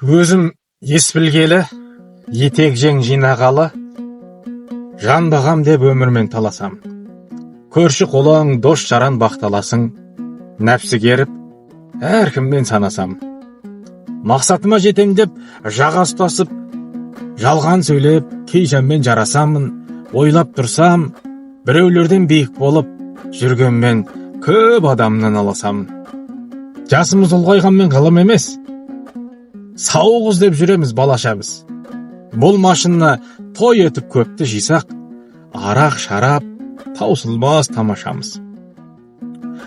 Өзім ес білгелі, етек жең жинағалы, жан бағам деп өмірмен таласам. Көрші қолаң, дос жаран бақталасың, нәпсі керіп, әркіммен санасам. Мақсатыма жетем деп жаға ұстасып, жалған сөйлеп, кей жанмен жарасамын, ойлап тұрсам, біреулерден биік болып, жүргенмен көп адамнан аласамын. Жасымыз ұлғайғанмен ғылым емес, сауық іздеп жүреміз балаша біз. Бұл машина той етіп көпті жисақ, арақ, шарап, таусылмас тамашамыз.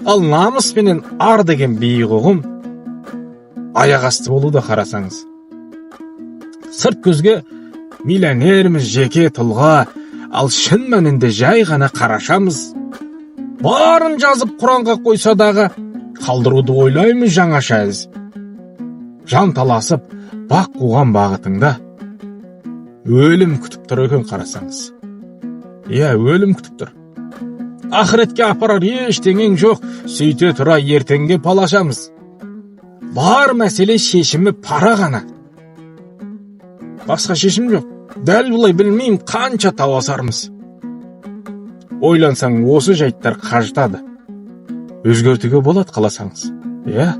Ал намыс пенен ар деген биік ұғым аяқ асты болуда қарасаңыз. Сырт көзге миллионерміз, жеке тұлға, ал шын мәнінде жай ғана қарашамыз. Барын жазып Құранға қойса дағы, қалдыруды ойлаймыз жаңаша із. Жан таласып, бақ қуған бағытыңда өлім күтіп тұр екен қарасаңыз. Иә, өлім күтіп тұр. Ақыретке апарар ештеңең жоқ, сөйте тұра ертеңге палашамыз. Бар мәселе шешімі пара ғана. Басқа шешім жоқ. Дәл бұлай білмеймін қанша таласармыз. Ойлансаң, осы жайттар қажытады. Өзгертуге болады қаласаңыз. Иә.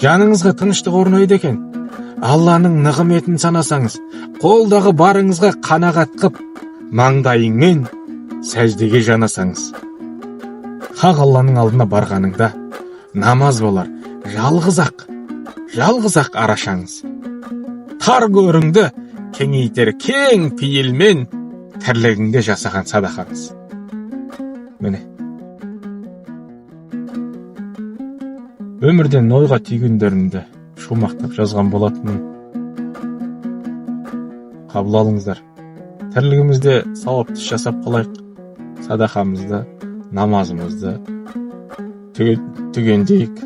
Жаныңызға тыныштық орнайды екен. Алланың нығметін санасаңыз, қолдағы барыңызға қанағат қып, маңдайыңмен сәждеге жанасаңыз. Хақ Алланың алдына барғаныңда намаз болар жалғыз-ақ, жалғыз-ақ арашаңыз. Тар көріңді кеңейтер кең пейілмен тірлігіңде жасаған садақаңыз. Міне. Өмірден ойға түйгендерімді шумақтап жазған болатынмын. Қабыл алыңыздар. Тірлігімізде сауапты іс жасап қалайық. Садақамызды, намазымызды түгендейік.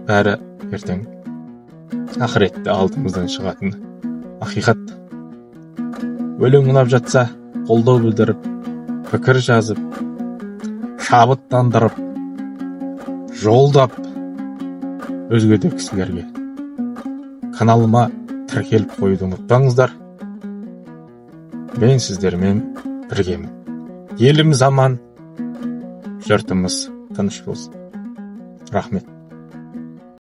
Бәрі ертең ақыретте алдымыздан шығатын ақиқат. Өлең ұнап жатса, қолдау білдіріп, пікір жазып, шабыттандырып, жолдап өзге де кісілерге каналыма тіркеліп қоюды ұмытпаңыздар. Мен сіздермен біргемін. Еліміз аман, жұртымыз тыныш болсын. Рахмет.